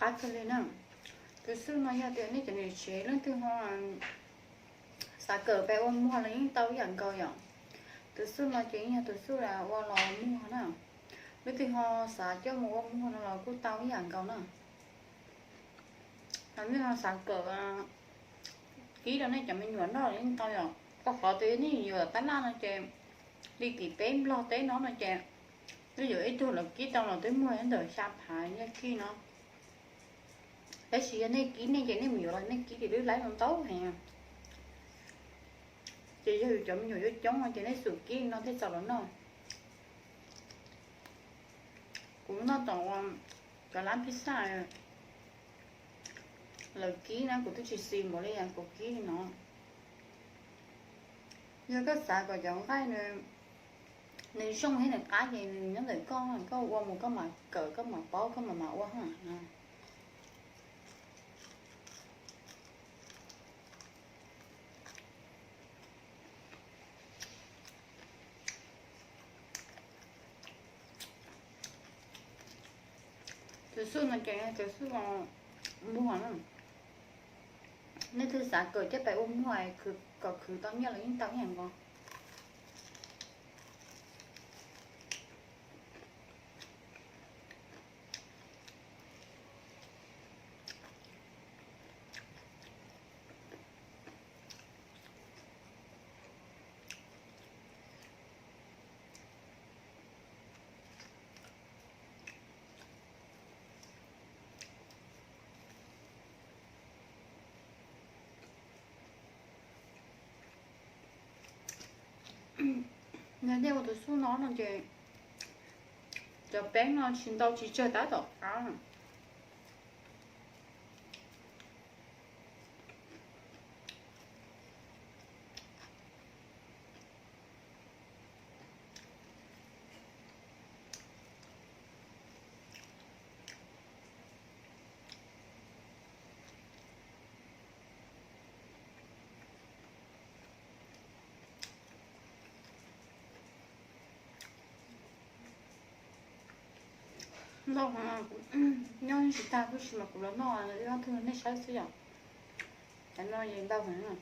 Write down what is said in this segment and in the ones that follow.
Qab kawg li na. Tus xuj no yog tias nej cov niam tsev leej twg ho xav kawm pes ua muag los yeej tau ib yam nkaus yom. Tus xuj no ces yeej yog tus xuj ua los muag na. Leej twg ho xav coj mus ua muag no los kuj tau ib yam nkaus na. Ho nej ho xav kawm kib rau nej cov me nyuam noj los yeej tau yom. Rau qhov tias nej yuav tab laj no ces li tim teb Nplog teb no no ces twb yuav ib tug lawv kib tau los twb muag ntawm xya phav nyiaj kib no. Tab sis yog nej kib nej ces nej mus yuav los nej kib ces twb laib ntau heev. Ces yog yus cov me nyuam yuav coob no ces nej xub kib no thiaj txaus los noj. Kuv noj tom cov lab pizza lawv kib na kuv twb tsis xis npaum li yam kuv kib li no. Yog koj xav kom cov nqaij nws zoo thiab nws qab ces nws nyob ntawm koj, koj ua mus koj mam kawm koj mam paub koj mam mam ua. Tus xuj no ces tus xuj muag na. Nej twg xav kawm coj pes ua muag kom khwv tau nyiaj los yeej tau ib yam nkaus. Yog nej ua tus xuj no no ces cov peeb no tsis ntau tsis tsawg tab tom qab. Ntau heev, nyob tsis tag tab sis mas kuv los noj ib ob tug nej saib xwb yom. Cov no ntau heev.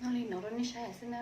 Noj li no rau nej saib xwb na.